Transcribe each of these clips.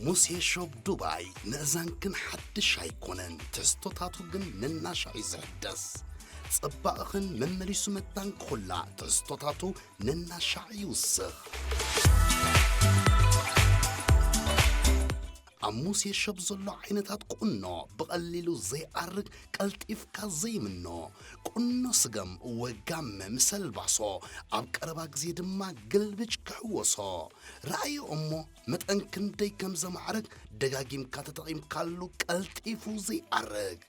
ሙሴ ሾፕ ዱባይ ምእዛንክን ሓድሽ ኣይኮነን፣ ትሕዝቶታቱ ግን ነናሻዕ እዩ ዝሕደስ። ጽባቕኽን መመሊሱ መታን ክኹላዕ ትሕዝቶታቱ ነናሻዕ ይውስኽ። ኣብ ሙሴ ሾፕ ዘሎ ዓይነታት ቁኖ ብቐሊሉ ዘይኣርግ፣ ቀልጢፍካ ዘይምኖ ቁኖ ስገም ወጋመ ምስ ኣልባሶ፣ ኣብ ቀረባ ግዜ ድማ ግልብጭ ክሕወሶ። ረኣዮ እሞ መጠን ክንደይ ከም ዘማዕርግ ደጋጊምካ ተጠቒምካሉ ቀልጢፉ ዘይኣርግ።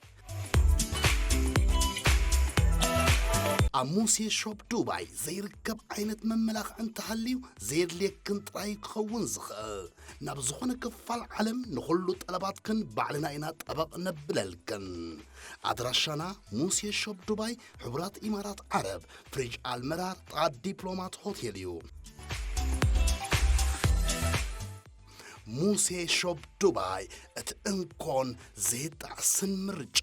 ኣብ ሙሴ ሾፕ ዱባይ ዘይርከብ ዓይነት መመላኽዒ እንተሃልዩ ዘየድልየክን ጥራይ ክኸውን ዝኽእል። ናብ ዝኾነ ክፋል ዓለም ንኹሉ ጠለባትክን ባዕልና ኢና ጠበቕ ነብለልክን። ኣድራሻና ሙሴ ሾፕ ዱባይ፣ ሕቡራት ኢማራት ዓረብ፣ ፍሪጅ ኣልመራር፣ ጥቓ ዲፕሎማት ሆቴል እዩ። ሙሴ ሾፕ ዱባይ፣ እቲ እንኮን ዘይጣዕስን ምርጫ።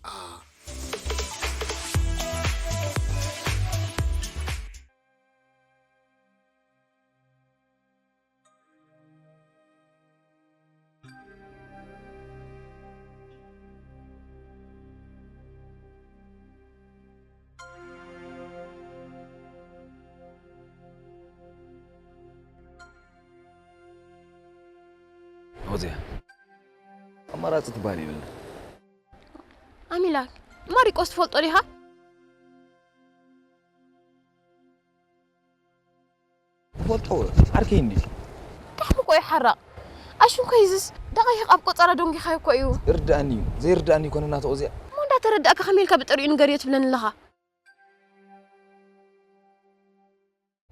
ፎዝያ፣ ኣማራጺ ትበሃል የብልና። ኣሚላክ፣ ማሪቆስ ትፈልጦ ዲኻ? ትፈልጦ ዓርከይ እንዲ። ጣዕሚ እኮ እዩ ሓራቕ። ኣሽንኮ ይዝስ ደቓይቕ ኣብ ቆጸራ ደንጊኻዮ እኮ እዩ። ይርድኣኒ እዩ። ዘይርድኣኒ ይኮነ ናተ ኦዝያ። እሞ እንዳተረዳእካ ከመይ ኢልካ ብጥሪኡ ንገርዮ ትብለኒ ኣለኻ?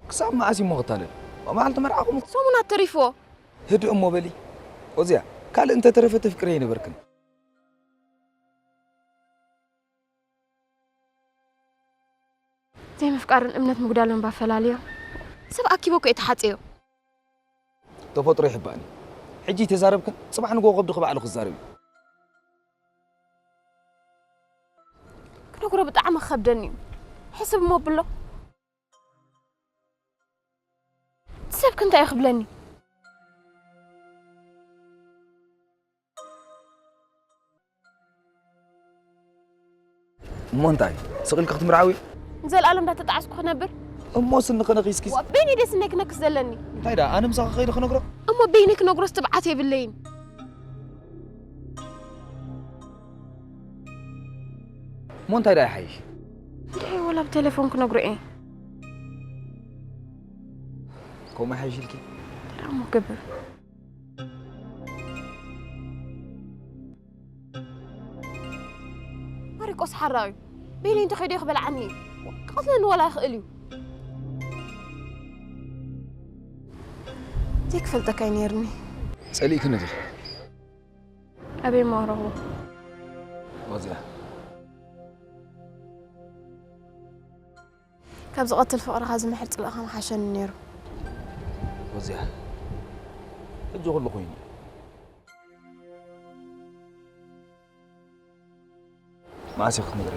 ክሳብ መዓስ እሞ ክታለል? መዓልቲ መርዓኹም እኮ ሰሙናት ተሪፍዎ። ህድእ እሞ በሊ። ኦዝያ፣ ካልእ እንተተረፈ ተፍቅረይ ነበርክን። ዘይምፍቃርን እምነት ምጉዳልን ባፈላልዮ። ሰብ ኣኪቦ እኮ እየ ተሓጽዮ። ተፈጥሮ ይሕባእኒ። ሕጂ ተዛረብክን ጽባሕ ንግሆ ከብድኺ ባዕሉ ክዛረብ እዩ። ክነግሮ ብጣዕሚ ክኸብደኒ እዩ። ሕስብ እሞ ኣብሎ። እቲ ሰብኪ እንታይ እዩ ክብለኒ? እሞ እንታይ? ስቕ ኢልኪ ክትምርዓዊ? ንዘለኣለም እንዳተጣዓስኩ ክነብር? እሞ ስኒ ከነኺስኪ? ዋ፣ በይነይ ድየ ስነይ ክነክስ ዘለኒ? እንታይ ደኣ፣ ኣነ ምሳኺ ከይደ ክነግሮ? እሞ በይነይ ክነግሮስ ትብዓት የብለይን። እሞ እንታይ ደኣ ይሓይሽ? እንድዒ፣ ወላ ብቴሌፎን ክነግሮ እየ። ከምኡ ይሓይሽ ኢልኪ? እንታይ ደኣ እሞ ክገብር? ማሪቆስ ሓራዊ በይነይ እንተኸይደ ክበልዓኒ እዩ። ክቐትለኒ ወላ ይኽእል እዩ። ዘይክፈልጠካ እዩ ነይርኒ። ጸሊእክኒ ዲኺ? ኣበይ እሞ ክረኽቦ? ወዚኣ። ካብ ዝቐትል ፍቕርኻ ዝምሕር ጽላእኻ ምሓሸኒ ነይሩ። ወዚኣ፣ ሕጂ ኩሉ ኮይኑ። መዓስ ኢኺ ክትነግሪ?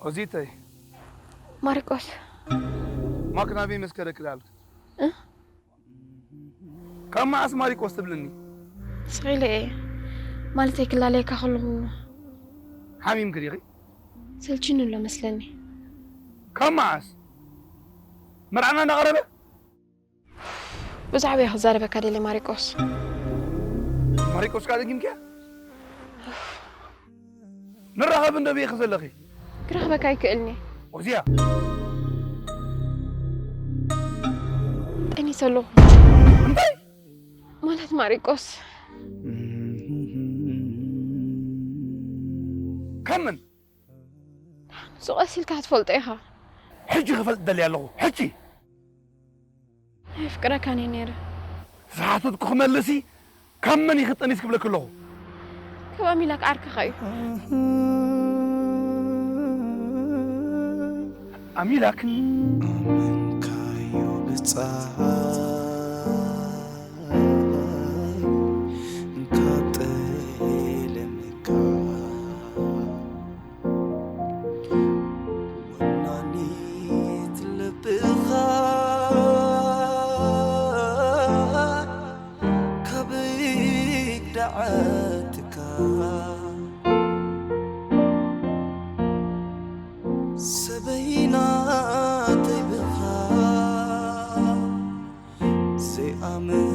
ኦዚተይ። ማርቆስ። ማክ ናበይ መስከረኪ ዳልክ? እ? ካብ መዓስ ማሪቆስ ትብልኒ? ስቕ ኢለ እየ። ማለተይ ክላለየካ ከለኹ። ሓሚምኪ ዲኺ? ሰልችኑ ኣሎ መስለኒ። ካብ መዓስ? መርዓና እናቐረበ? ብዛዕባ እየ ክዛረበካ ደልየ ማሪቆስ። ማሪቆስ ከኣ ደጊምክያ? ንራኸብ እንዶ ብኢኺ ዘለኺ? ክረኽበካ ኣይክእልኒ። ኦዚያ። ጠኒሰ ኣለኹ። እንታይ? ማለት ማሪቆስ። ካብ መን? ንሱ ቀስ ኢልካ ክትፈልጦ ኢኻ። ሕጂ ክፈልጥ ደልየ ኣለኹ። ሕጂ። የፍቅረካን እየ ነይረ። ዝሓተትኩ ክመልስ እዪ። ካብ መን ኢኺ ጠኒስ ክብለኪ ኣለኹ። ካብ ኣሚላክ ዓርክኻ እዩ። ኣሚላክ ኣመንካዮ ብጻይ ካብ ጠለመካ ወናኒት ልብኻ ካብ ደዓትካ ሰበይና ተይብኻ ዘይኣምን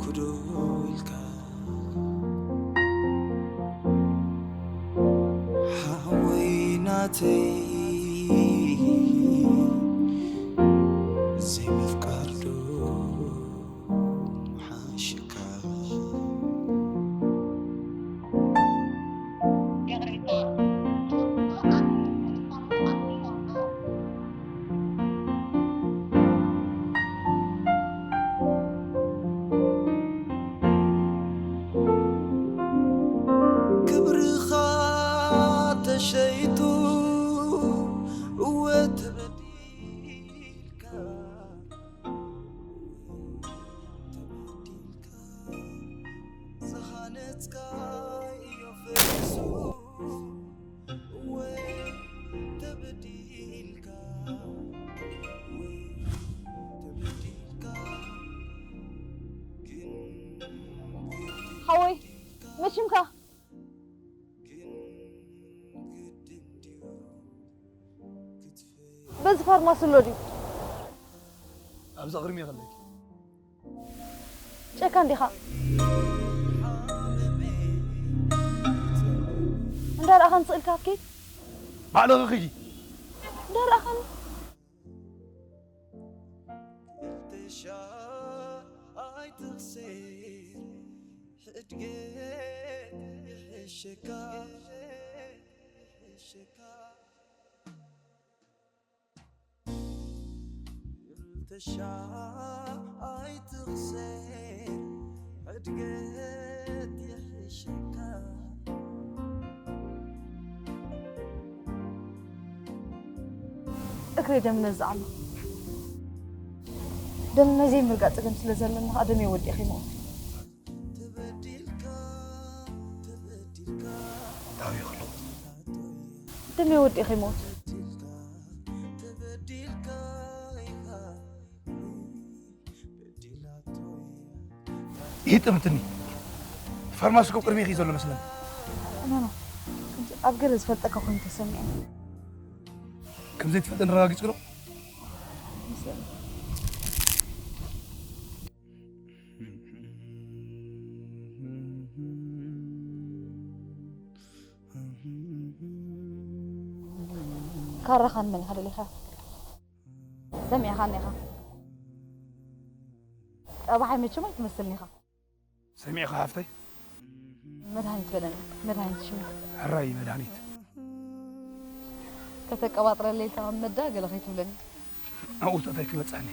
ኩዶ ኢልካ ሓወይ ናተይ ዘይምፍቃር ዶ ሓሽካ ክብርኻ ተሸይጡ እወ ተበዲልካ ተበዲልካ ዝሃነጽካዮ ፈሪሱ ወይ ተበዲልካ ወይ ተበዲልካ ግን ሓወይ መሽምካ በዚ ፋርማሲ ኣሎ ድዩ? ኣብዚ ቅድሚ ይኸለኪ ጨካን ዲኻ? እንዳረኣኻን ስቕ ኢልካ ክትከይድ? ባዕልኺ ኺጂ እንዳረኣኻን ክልተ ሻ ኣይትኽሰር ሕድገት ይሕሸካ ይሕሸካ ክልተ ሻ ኣይትኽሰር ሕድገት ይሕሸካ እግረይ ደም ነዚ ኣሎ ደም ነዘይ ምርጋእ ጸገም ስለ ዘለኒ ከዓ ደመይ ወዲእኺ ሞት ታዊ ይኽሎ ደመይ ወዲእኺ ሞት ይጥምትኒ ፋርማሲ እኮ ቅድሚ እዩ ዘሎ መስለኒ ኖ ኖ ከምዚ ኣብ ገለ ዝፈልጠካ ኮይኑ ተሰሚዐ ከም ዘይትፈልጠ ንረጋጊጽ ዶ ካራኻ ንመን ኢኻ ደሊኻ ሰሚዕኻኒ ኢኻ ጠባሓይ መቸም ኣይትመስልን ኢኻ ሰሚዕኻ ሃፍተይ መድሃኒት በለኒ መድሃኒት ሽሙ ሕራይ መድሃኒት ከተቀባጥረለይ ኢልካ ካብ መዳ ገለ ከይትብለኒ ኣብኡ እንታይ ክመፅኣኒ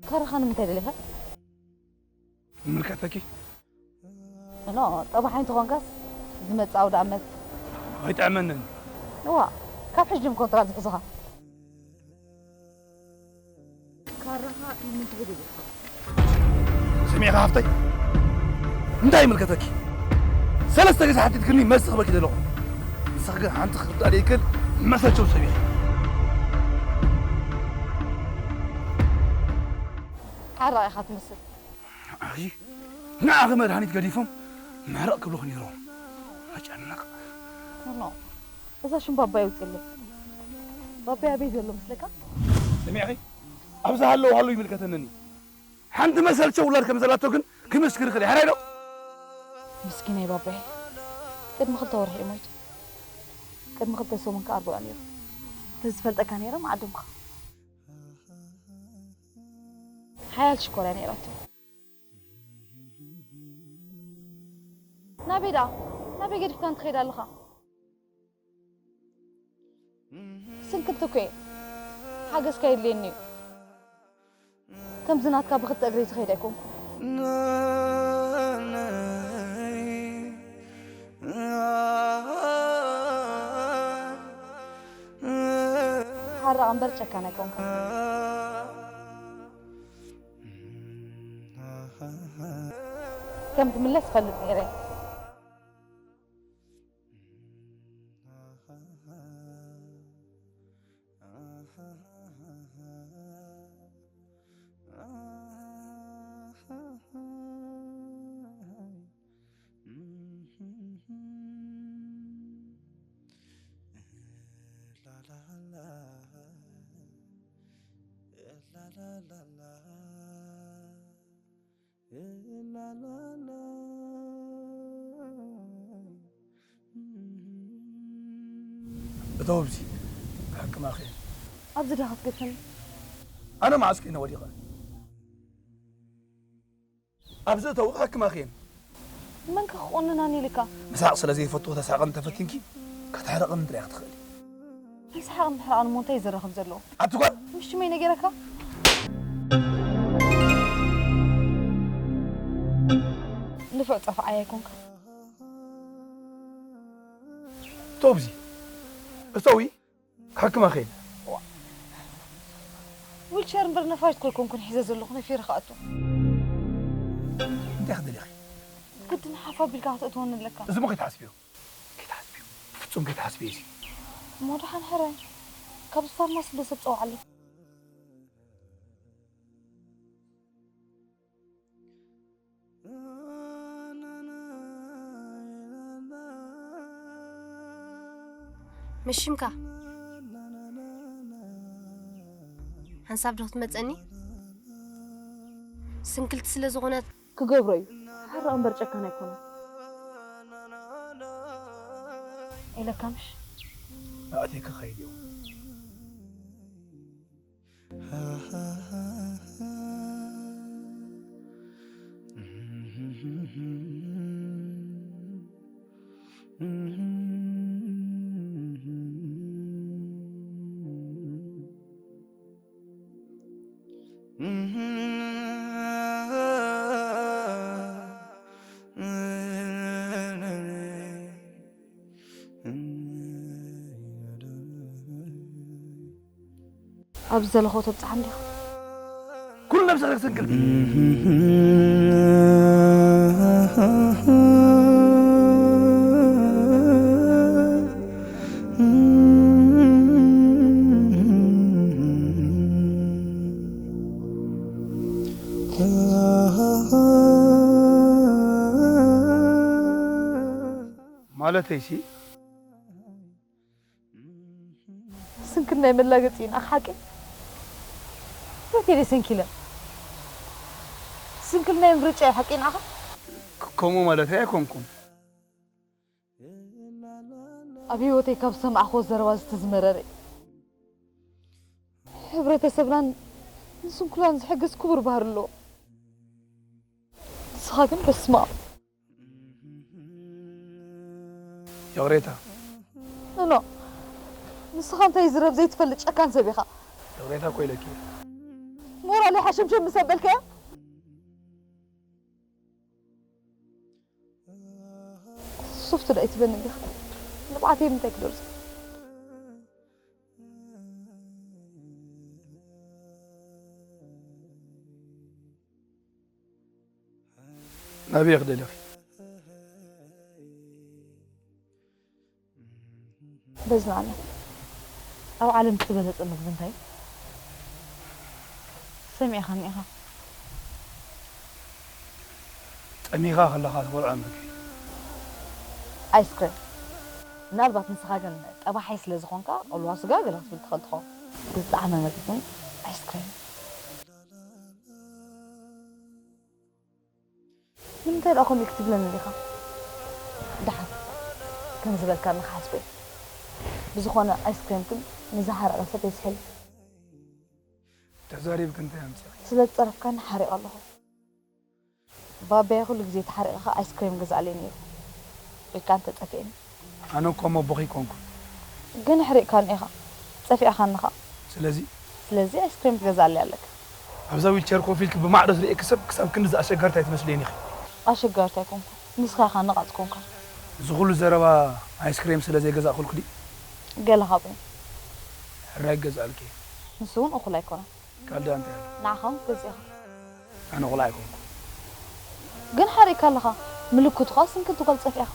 ካራኻ ንምንታይ ደሊኻ ንምልከተኪ ኖ ጠባሓይ እንተኾንካስ ዝመፅእ ኣውደ ኣመት ኣይጥዕመንን እዋ ካብ ሕጂ ም ኮንትራት ዝሕዙኻ ካራኻ ንምንታይ ደሊኻ ስሚዕኻ ሃፍተይ እንታይ ይምልከተኪ ሰለስተ ግዜ ሓቲትክኒ መልሲ ክበኪ ዘለኹ ንስኺ ግን ሓንቲ ክርዳእ ደይክል መሰቸው ሰብ ኢኺ ሓራቕ ኢኻ ትመስል ኣይ ንዓኺ መድሃኒት ገዲፎም ምሕረቕ ክብሉኺ ነይሮም መጨነቕ ኖ እዛ ሽም ባባይ ኣውፅለይ ባባይ ኣበይ ዘሎ መስለካ ስሚዕኺ ኣብዛ ሃለዉ ሃለዉ ይምልከተንን እዩ ሓንቲ መሰልቸው ውላድ ከም ዘላቶ ግን ክምስክር ይኽእል እዩ ሓራይ ዶ ምስኪናይ ባባይ ቅድሚ ክልተ ወርሒ እዩ ሞይቱ ቅድሚ ክልተ ሰሙን ከኣ ኣርብዖ ነይሩ ተዝፈልጠካ ነይረ መዓደምካ ሓያል ሽኮር እያ ነይራቶ ናበይ ደኣ ናበይ ገዲፍካን ትኸይድ ኣለኻ ስንክልቲ እኮ እየ ሓገዝካ የድልየኒ እዩ ከምዚ ናትካ ብክልተ እግረይ ዝኸይድ ኣይኮንኩ ሓራቕ እምበር ጨካን ኣይኮንካ። ከም ትምለስ ፈልጥ ነይረ። እተው ኣብዚ ክሕክማኺ እየ። ኣብዚ ዶ ክትገፍኒ? ኣነ መዓስ ኮይነ ወዲቐ? ኣብዚ እተው ክሕክማኺ እየ። መን ከ ክቑንናኒ ኢልካ? ምስሓቕ ስለ ዘይፈቱ ክተስሕቕኒ እንተፈቲንኪ ከተሕርቕኒ ጥራይ ኢኺ ትኽእሊ። ምስሓቕን ምሕራቕን እሞ እንታይ እዩ ዘራኽብ ዘለዎ? ኣቲ ጓል! ምስ ሽመይ ነጊረካ? ንፉዕ ጠፋዓይ ኣይኮንካ። እተው ኣብዚ እተዊ ክሕክማ ከይደ። ዊልቸር እምበር ነፋሪት እኮ ኣይኮንኩን ሒዘ ዘለኹ፣ ነፊረ ክኣቱ። እንታይ ክትደሊ ኢኺ? ግድን ሓፍ ኣቢልካ ከተእትወኒ ኣለካ። እዚ እሞ ከይትሓስብዮ። ከይትሓስብዮ። ፍጹም ከይትሓስብዮ እዚ። እሞ ደሓን ሕራይ። ካብዚ ፋርማሲ እንዶ ሰብ ጸውዓለይ። መሽምካ ሓንሳብ ዶ ክትመጸኒ? ስንክልቲ ስለ ዝኾነት ክገብሮ እዩ። ሓራቕ እምበር ጨካን ኣይኮነን። ኢለካ ምሽ? ኣእትየ ክኸይድ እዮ። ኣብዚ ዘለኹ ተብጽሓ እንዲኻ። ኩሉ ነብስኻ ክትስንክል። ማለተይሲ ስንክልናይ መላገጺ እዩ ንኣኻ ሓቀይ? ሞይተ ድየ ሰንኪለ? ስንክልናይ ምርጫ እዩ ሓቀይ ንኣኻ? ከምኡ ማለተይ ኣይኮንኩን። ኣብ ህይወተይ ካብ ዝሰማዕክዎ ዘረባ እዚ እቲ ዝመረረ እዩ። ሕብረተሰብናን ንስንኩላን ዝሕግዝ ክቡር ባህሪ ኣለዎ። ንስኻ ግን በስመኣብ። ይቕሬታ። ኖኖ፣ ንስኻ እንታይ ዝረብ ዘይትፈልጥ ጨካን ሰብ ኢኻ። ይቕሬታ እኮ ኢለኪ። ሞራለይ ሓሸምሸም ምስ ኣበልካዮ ሱፍቲ ዶ ኣይትበኒ እንዲኻ? ንብዓተይ ምንታይ ክደርዞ? ናበይ ክደለኺ? በዝናና ኣብ ዓለም ትበለጸ ምግቢ እንታይ እዩ? ሰሚዕኻኒ ኢኻ። ጠሚኻ ከለኻ ትበልዖ ምግቢ። ኣይስክሬም። ምናልባት ንስኻ ግን ጠባሓይ ስለ ዝኾንካ ቅልዋ ስጋ ገለ ክትብል ትኽእል ትኸውን። ዝጠዓመ ምግቢ ግን ኣይስክሬም። ንምንታይ ደኣ ከምኡ ክትብለኒ ዲኻ? ደሓን ከም ዝበልካኒ ክሓስቦ እየ። ብዝኾነ ኣይስክሬም ግን ንዝሓረቐ ሰብ የስሕል እዩ። ተዛሪብኪ እንታይ ኣምጺእኺ? ስለ ዝጸረፍካኒ ሓሪቐ ኣለኹ። ባባየ ኩሉ ግዜ ተሓሪቕካ ኣይስክሬም ግዝኣለይ ነይሩ። ወይ ከኣ እንተጠፊእኒ። ኣነ እኮ መቦኺ ኣይኮንኩን። ግን ኣሕሪቕካኒ ኢኻ። ጸፊዕካኒ ኸኣ። ስለዚ? ስለዚ ኣይስክሬም ክትገዝኣለይ ኣለካ። ኣብዛ ዊልቸር ኮፍ ኢልኪ ብማዕዶ ዝርእየኪ ሰብ ክሳብ ክንድዚ ኣሸጋሪት ኣይትመስልየን ኢኺ። ኣሸጋሪት ኣይኮንኩን። ንስኻ ኢኻ ነቓጽ ኮንካ። እዚ ኩሉ ዘረባ ኣይስክሬም ስለ ዘይገዛእኩልኪ ድዩ? ገለ ካብኦም። ሕራይ ይገዝኣልኪ። ንሱ እውን እኹል ኣይኮነን። ካልዳ እንታይ ኣሎ? ንዓኻ እውን ክትገዝእ ኢኻ። ኣነ ቆልዓ ኣይኮንኩ። ግን ሓሪእካ ኣለኻ። ምልክቱ ኸኣ ስንክል ትጓል ጸፊዕኻ።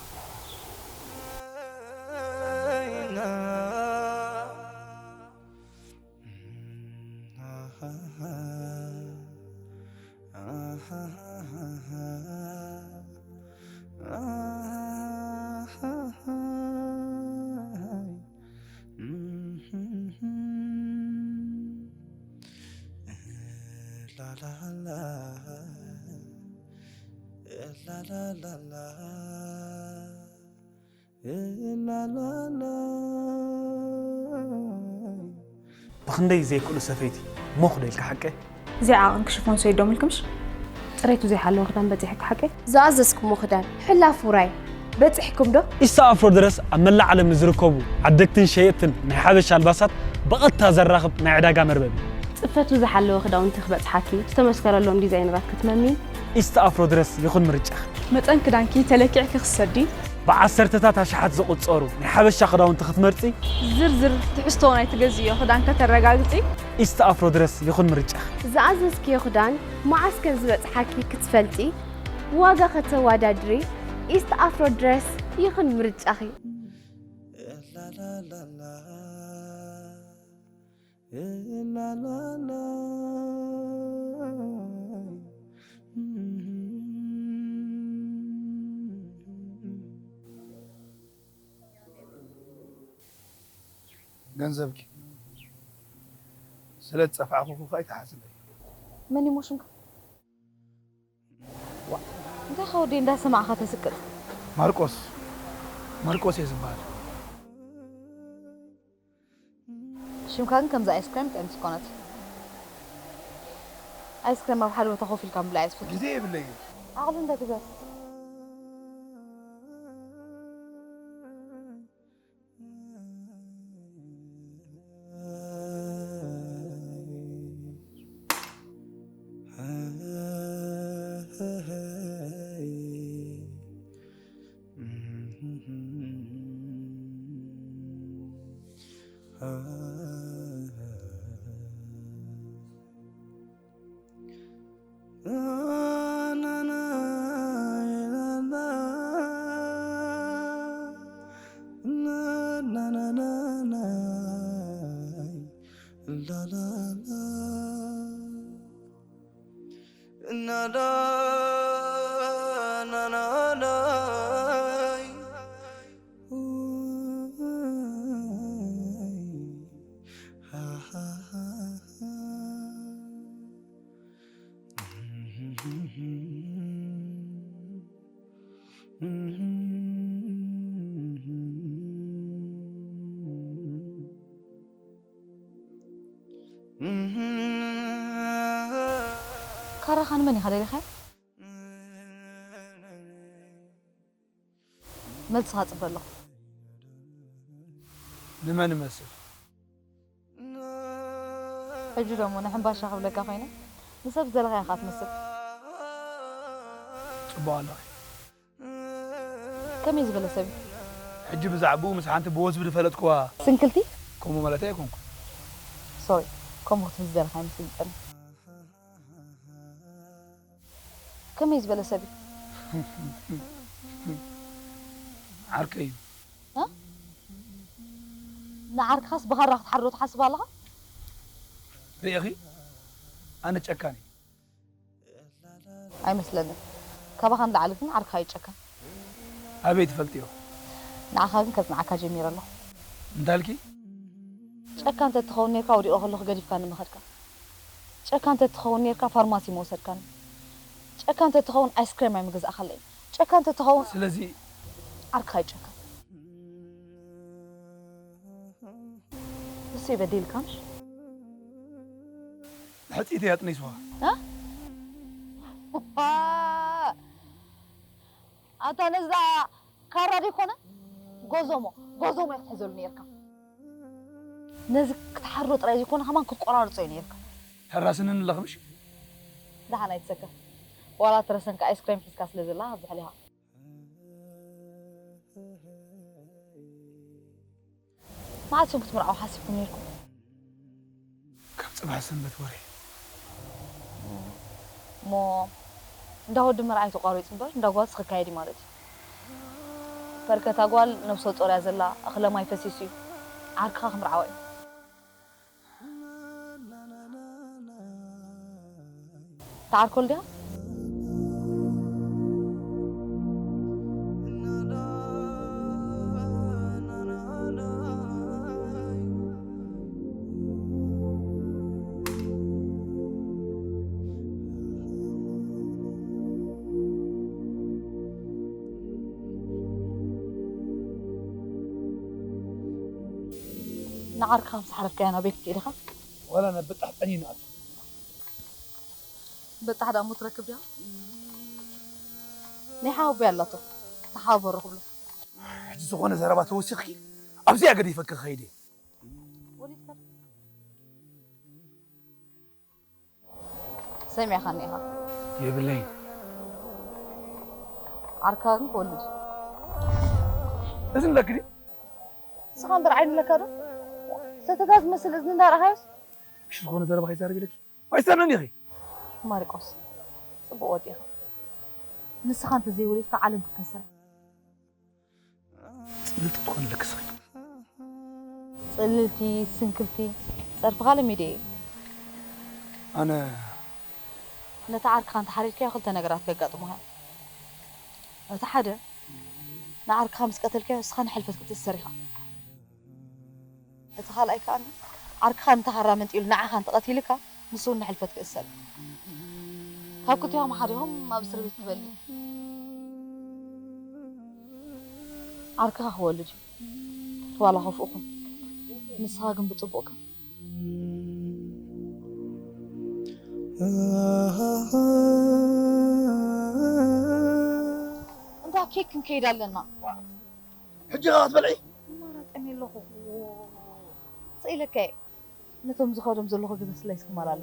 ብኽንደይ ዘይክእሉ ሰፈይቲ ሞኽ ዶ ኢልካ ሓቀ? እዚኣ ዓቕን ክሽፎን ሰይዶ ምልክምሽ? ጽሬቱ ዘይሓለወ ክዳን በጺሕካ ሓቀ? ዝኣዘዝኩሞ ክዳን ሕላፍ ውራይ በጺሕኩም ዶ? ኢስታ ኣፍሮ ድረስ ኣብ መላእ ዓለም ንዝርከቡ ዓደግትን ሸየጥትን ናይ ሓበሻ ኣልባሳት ብቐጥታ ዘራኽብ ናይ ዕዳጋ መርበብ እዩ። ጽፈቱ ዝሓለወ ክዳውንቲ ክበጽሓኪ ዝተመስከረሎም ዲዛይነራት ክትመሚ ኢስታ ኣፍሮ ድረስ ይኹን ምርጫኺ። መጠን ክዳንኪ ተለኪዕኪ ክትሰዲ። ብዓሰርተታት ኣሽሓት ዝቑጸሩ ናይ ሓበሻ ክዳውንቲ ክትመርጺ። ዝርዝር ትሕዝቶ ናይ ትገዝእዮ ክዳን ከተረጋግጺ። ኢስታ ኣፍሮ ድረስ ይኹን ምርጫኺ። ዝኣዘዝክዮ ክዳን መዓስ ከም ዝበጽሓኪ ክትፈልጢ፣ ዋጋ ከተወዳድሪ፣ ኢስት ኣፍሮ ድረስ ይኹን ምርጫኺ። ገንዘብኪ ስለ ዝጸፋዕኩ ከኣ ኣይትሓዝለይ። መን ይሞ ሽምካ? ዋ፣ እንታይ ኸ ወዲ እንዳሰማዕኻ ተስቅጥ? ማርቆስ፣ ማርቆስ እየ ዝበሃል። ሽምካ ግን ከምዚ ኣይስክሬም ጥዕምቲ ኮነት። ኣይስክሬም ኣብ ሓደ ቦታ ኮፍ ኢልካ ምብላዕ እየ ዝፈቱ። ግዜ የብለይን። ዓቕሊ እንተ ግበር። ካራኻ ንመን ኢኻ ደሊኻዮ? መልስኻ ጽበ ኣለኹ። ንመን እመስል? ሕጂ ደሞ ንሕምባሻ ክብለካ ኮይነ ንሰብ ዘለኻ ኢኻ ትመስል። ጽቡቕ ኣለኺ። ከመይ ዝበለ ሰብ እዩ? ሕጂ ብዛዕባኡ ምስ ሓንቲ ብወዝቢ ዝፈለጥክዋ ስንክልቲ? ከምኡ ማለተይ ኣይኮንኩ። ሶሪ፣ ከምኡ ክትብል ዝደለኻ ኣይመስልጠኒ። ከመይ ዝበለ ሰብ እዩ? ዓርከይ እዩ። ንዓርክኻስ ብኻራ ክትሓርዶ ትሓስብ ኣለኻ? ርኢኺ? ኣነ ጨካን እየ። ኣይመስለንን። ካባኻ ንላዕሊ ግን ዓርክኻ እዩ ጨካን። ኣበይ ትፈልጥዮ? ንዓኻ ግን ከጽንዓካ ጀሚረ ኣለኹ። እንታልኪ? ጨካን ተትኸውን ኔርካ ወዲቐ ከለኹ ገዲፍካኒ ምኸድካ። ጨካን ተትኸውን ኔርካ ፋርማሲ ምወሰድካኒ። ጨካን ተትኸውን ኣይስክሬም ኣይምገዛእካለይን። ጨካን ተትኸውን ስለዚ ዓርክኻ እዩ ጨካን። ንሱ እዩ በዲልካ ምሽ? ሕጽይቲ እያ ጥኒስዋ። ኣታ ነዛ ካራ ደይኮነ ጎዞሞ ጎዞሞ እያ ክትሕዘሉ ነይርካ። ነዚ ክትሓርዶ ጥራይ ዘይኮነ ከማን ክትቆራርጾ እዩ ነይርካ። ተራስንን ኣለኽምሽ? ደሓን ኣይትሰከፍ። ዋላ ትረሰንካ ኣይስክሬም ሒዝካ ስለ ዘላ ኣብዚ ሕሊኻ። መዓስ እዮም ክትምርዓው ሓሲብኩም ነይርኩም? ጽባሕ ሰንበት ወርሒ። እሞ እንዳ ወዲ መርዓይ ተቋሪጹ እምበር እንዳ ጓልስ ክካየድ እዩ ማለት እዩ። በርከታ ጓል ነብሰ ጾር እያ ዘላ፣ እኽለ ማይ ፈሲሱ እዩ። ዓርክኻ ክምርዓዋ እዩ። ትዓርኮ ልድያ? ንዓርካ ምስ ሓረድካያ ናብ ቤት ክትርኢ ዲኻ? ዋላ ናብ በጣሕ ጠኒና ኣቱ። በጣሕ ደኣ እሞ ትረክብ ዲኻ? ናይ ሓወቦይ ኣላቶ። ተሓባበሩ ክብሎ። ሕጂ ዝኾነ ዘረባ ተወሲኽኪ ኣብዚኣ ገዲፈኪ ክኸይድ እየ። ወሊድካ ዶ? ሰሚዕኻኒ ኢኻ። የብለይን። ዓርካ ግን ክወልድ እዩ። እዚ ንለኪ ድዩ? ንስኻ እምበር ዓይኒ ኣለካ ዶ? ሰተታ ዝመስል እዝኒ እንዳረኣኻዮስ? ምሽ ዝኾነ ዘረባ ከይዛረብ ኢለኪ ኣይሰምዕን ኢኺ። ማርቆስ፣ ጽቡቕ ወዲእኻ። ንስኻ እንተዘይወሊድካ ዓለም ክትከስር። ጽልልቲ ክትኮኒ ኣለኪ ስኺ። ጽልልቲ፣ ስንክልቲ፣ ጸርፍኻ ለሚደ እየ። ኣነ ነቲ ዓርክኻ እንተሓሪድካዮ ክልተ ነገራት ከጋጥሙኻ እዮም። እቲ ሓደ ንዓርክኻ ምስ ቀተልካዮ ንስኻ ንሕልፈት ክትእሰር ኢኻ። እቲ ካልኣይ ከኣ ዓርክኻ እንተሃራ መንጢሉ ንዓኻ እንተቐቲልካ ንሱ እውን ንሕልፈት ክእሰር እዩ። ካብ ክልቲኦም ሓዲኹም ኣብ እስር ቤት ንበሊ። ዓርክኻ ክወልድ እዩ ዋላ ከፍእኹም ንስኻ ግን ብጽቡቕካ። እንዳ ኬክ ክንከይድ ኣለና። ሕጂ ኸኣ ክትበልዒ? ማራ ጠምየ ኣለኹ። ስኢለካ እየ። ነቶም ዝኸዶም ዘለኹ ግዘ ስላይስ ክማላሉ።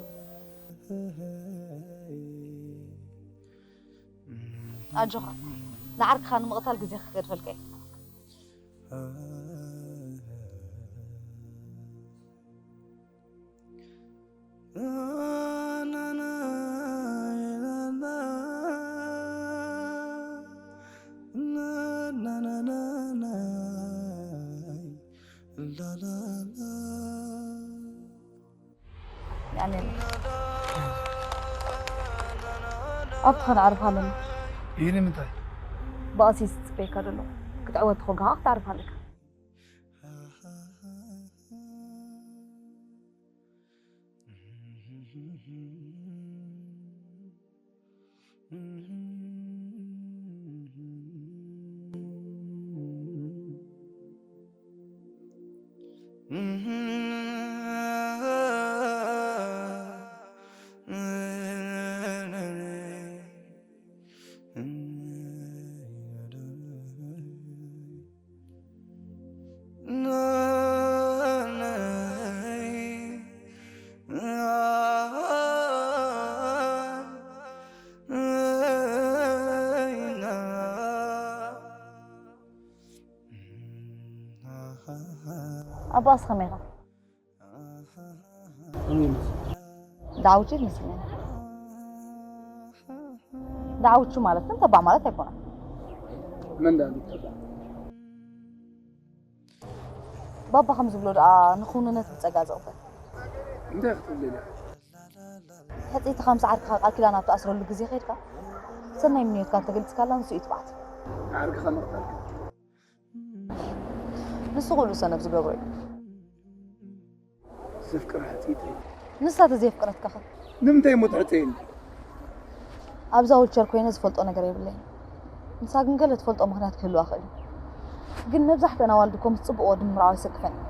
ኣጆኻ ንዓርክኻ ንምቕታል ግዜ ክገድፈልካ እየ። ኣሜን። ኣብቲ ከነዕርፍ ኣለና። ይህ ንምንታይ? ብኣሲ ዝፅበየካ ዘሎ ክትዕወት ተኾንካ ከዓ ክትዓርፍ ኣለካ። ኣባስ ከመይ ኢኻ? ከመይ ይመስል? ዳውቺ ይመስለኒ። ዳውቹ ማለት ግን ተባዕ ማለት ኣይኮነን። መን ደኣ ተባዕ? ባባ ከም ዝብሎ ደኣ ንኽውንነት ዝጸጋ ዘቕበል። እንታይ ክትብል ደልያ? ሕጽይቲ ከም ሰዓርካ ቃል ኪዳን ኣብ ትኣስረሉ ግዜ ከይድካ ሰናይ ምንዮትካ እንተገሊጽካላ ንሱ እዩ ትብዓት። ዓርክኻ ምቕታል ንሱ ኩሉ ሰነፍ ዝገብሮ እዩ። ዘፍቅራ ሕጽይተይ ንሳ ተዘየፍቅረትካ ኸ? ንምንታይ እሞ ትሕጸየኒ? ኣብዛ ውልቸር ኮይነ ዝፈልጦ ነገር የብለይን። ንሳ ግን ገለ ትፈልጦ ምኽንያት ክህልዋ ይኽእል እዩ። ግን መብዛሕትአን ኣዋልድ እኮ ምስ ጽቡቕ ወዲ ምምርዓው የሰክፈን እዩ።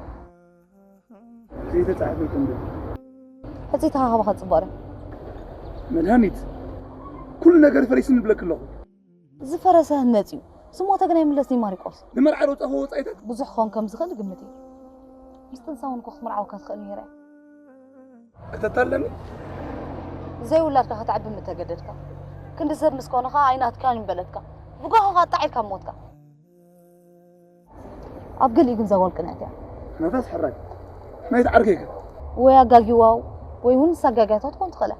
ዘይተጻሕፈ ክንዲ ሕጽይትኻ ካባኻ ጽቡቕ ድያ? መድሃኒት ኩሉ ነገር ፈሪሱ ንብለኪ ኣለኹ። ዝፈረሰ ህነጽ እዩ ዝሞተ ግን ኣይምለስን እዩ ማሪቆስ። ንመርዓ ዶ ጸፈ ወጻኢታት? ብዙሕ ክኸውን ከም ዝኽእል እግምት እየ። ምስ ጥንሳ እውን እኮ ክትምርዓወካ ትኽእል ነይራ እያ። ክተታለኒ? ዘይውላድካ ከተዕቢ ምተገደድካ። ክንዲ ሰብ ምስ ኮነ ኸኣ ኣይናትካን እዩ ምበለትካ። ብጓኻ ኸኣ ጣዕ ኢልካ ምሞትካ። ኣብ ገሊኡ ግን እዛ ጓል ቅንዕቲ እያ። ነፋስ ሕራይ ናይቲ ዓርከይ ከ? ወይ ኣጋጊዋው ወይ እውን ንሳ ጋግያቶ ክትኮን ትኽእል እያ።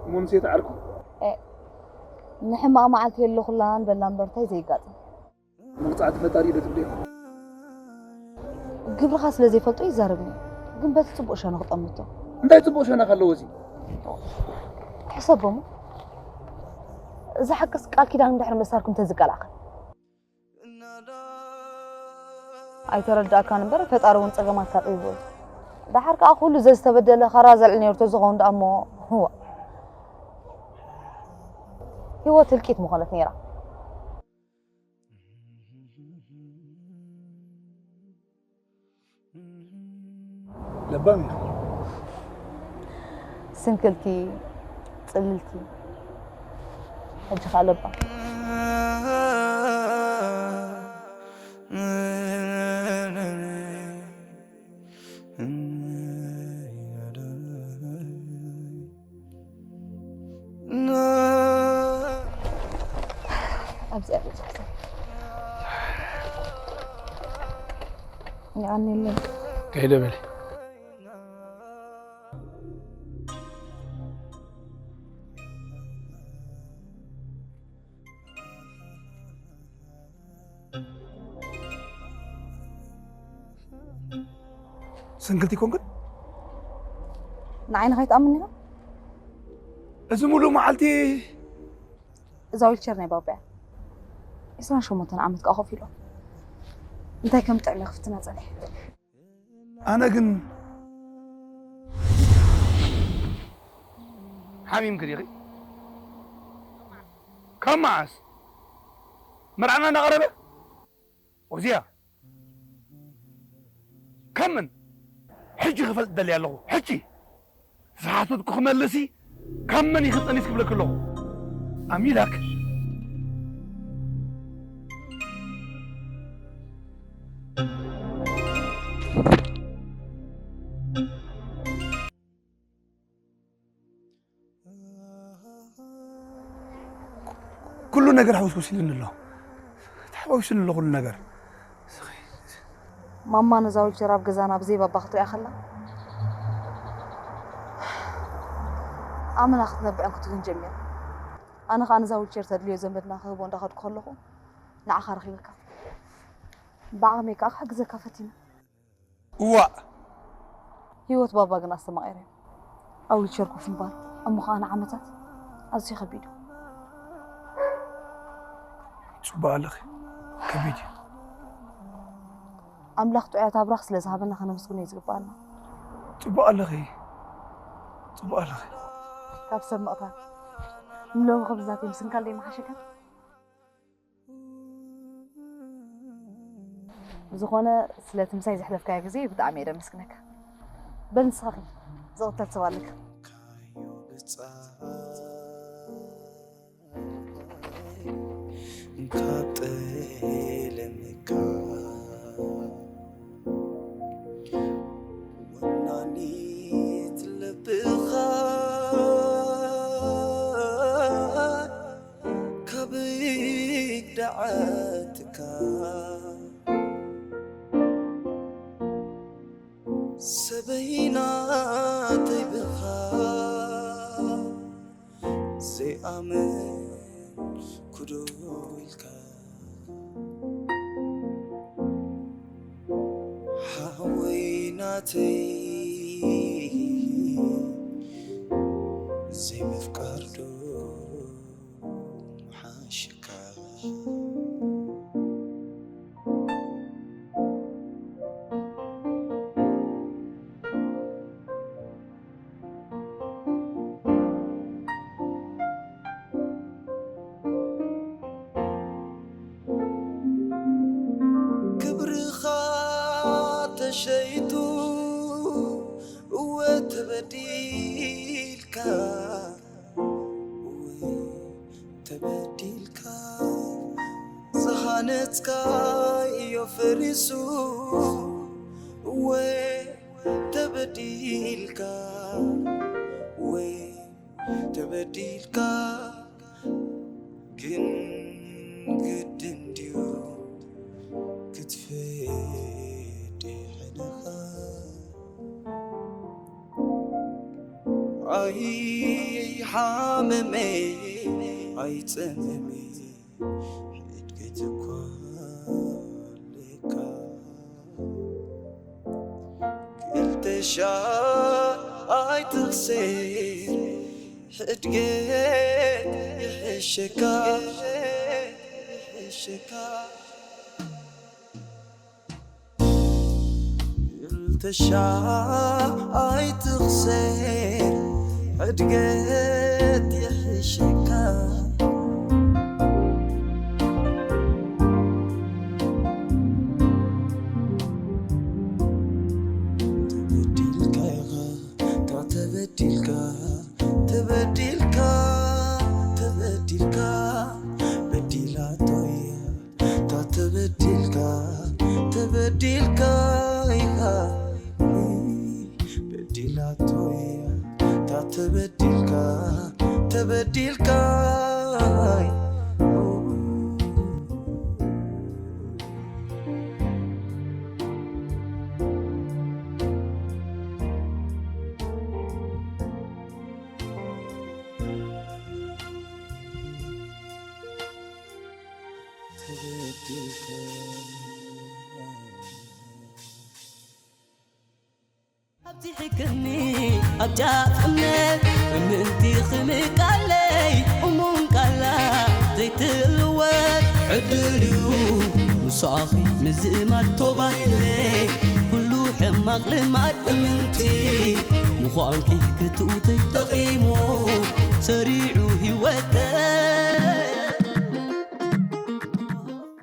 እሞ ንሴት ዓርኩ ንሕማቕ መዓልቲ የለኹላን በላ እምበር እንታይ ዘይጋጥም። መቕጻዕቲ ፈጣሪ ኢዶ ትብሎ ይኹን። ግብርኻ ስለ ዘይፈልጦ ይዛረብኒ፣ ግን በቲ ጽቡቕ ሸነኽ ጠምቶ። እንታይ ጽቡቕ ሸነኽ ኣለዎ እዚ? ሕሰቦሞ እዚ ሓቅስ ቃል ኪዳን እንድሕር መሳርኩም ተዝቀላዕካ ኣይተረዳእካን እምበር ፈጣሪ እውን ጸገማትካ ጥቢቡ እዩ። ደሓር ከኣ ኩሉ ዘዝተበደለ ኸራ ዘልዕል ነይሩ ተዝኸውን ደኣ እሞ ህዋ ህይወት ህልቂት ምኾነት ነይራ። ለባም ኢኻ። ስንክልቲ ጽልልቲ ሕጂ ኸኣ ለባም። ኣብዚኣ ይዓኒ ኣለኒ። ከይደ በሊ። ስንክልቲ ኮንክን ንዓይኒ ከይትኣምን ኢኻ። እዚ ሙሉእ መዓልቲ እዛ ዊልቸር ናይ ባባያ ዕስራን ሸሞንተን ዓመት ከዓ ኮፍ ኢሎም እንታይ ከም ጥዕሚ ክፍትና ፀኒሐ። ኣነ ግን ሓሚምክ ዲኺ? ካብ መዓስ መርዓና እናቐረበ? ኦዚያ ከም ምን ሕጂ ክፈልጥ ደልየ ኣለኹ። ሕጂ ዝሓተትኩ ክመልሲ ካብ መን ኢኺ ጠኒስ ክብለክ ኣለኹ። ኣሚላክ ኩሉ ነገር ሕውስውስ ኢሉኒ ኣሎ። ተሓዋዊሱኒ ኣሎ ኩሉ ነገር። ማማ ነዛ ዊልቸር ኣብ ገዛና ብዘይ ባባ ክትሪኣ ከላ ኣመና ክትነብዕን ክትብህን ጀሚራ። ኣነ ከዓ ነዛ ዊልቸር ተድልዮ ዘመድና ክህቦ እንዳኸድኩ ከለኹ ንዓኻ ረኺበካ። ብዓቕመይ ከዓ ክሕግዘካ ፈቲነ። እዋእ ህይወት ባባ ግን ኣስተማቒረ። ኣብ ዊልቸር ኮፍ ምባል እሞ ከዓ ንዓመታት ኣዝዩ ከቢድ እዩ። ጽቡቕ ኣለኺ። ከቢድ እዩ። ኣምላኽ ጥዑያት ኣብራኽ ስለ ዝሃበና ከነመስግኖ እዩ ዝግባኣና። ጽቡቕ ኣለኺ። ጽቡቕ ኣለኺ። ካብ ሰብ ምቕታል ንሎሚ ከምዚ ናተይ ምስንካል ደይመሓሸካ? ብዝኾነ ስለቲ ምሳይ ዘሕለፍካዮ ግዜ ብጣዕሚ እየ ደመስግነካ። በል ንስኻ ኺድ ዝቕተል ሰብ ኣለካ። ካብ ጠለምካ ወናኒት ልብኻ ካብ ደዓትካ ሰበይና ተይብኻ ዘይኣምን ኩዶ ኢልካ ሓወይ ናተይ ዘይምፍቃር ዶ ሓሽካ ክብርኻ ተሸይቱ እወ ተበዲልካ እወ ተበዲልካ ዝሃነጽካዮ ፈሪሱ እወ ተበዲልካ እወ ተበዲልካ ግን ግድን ድዩ ክትፈዲ ሕድኻ ኣይሓመመ ኣይጸመመ ሕድገት እኳ ኣለካ። ክልተ ሻዕ ኣይትኽሰር ሕድገት ይሕሸካ። ይሕሸካ። ክልተ ሻዕ ኣይትኽሰር ሕድገት ይሕሸካ። ተበዲልካ ኢኻ፣ ተበዲልካ፣ ተበዲልካ፣ ተበዲልካ፣ በዲላቶ እያ። ተበዲልካ፣ ተበዲልካ ኢኻ፣ በዲላቶ እያ። ተበዲልካ፣ ተበዲልካ። ኣብዚሕክኒ ኣብ ጫፍ እምነት እምንቲ ክምቃለይ እሙን ቃላ ዘይትልወጥ ዕድል እዩ ምሳኺ ምዝማድ ቶባይለይ ኩሉ ሕማቕ ልማድ እምንቲ ምዃንኪ ክትውተይ ጠቒሙ ሰሪዑ ህይወተ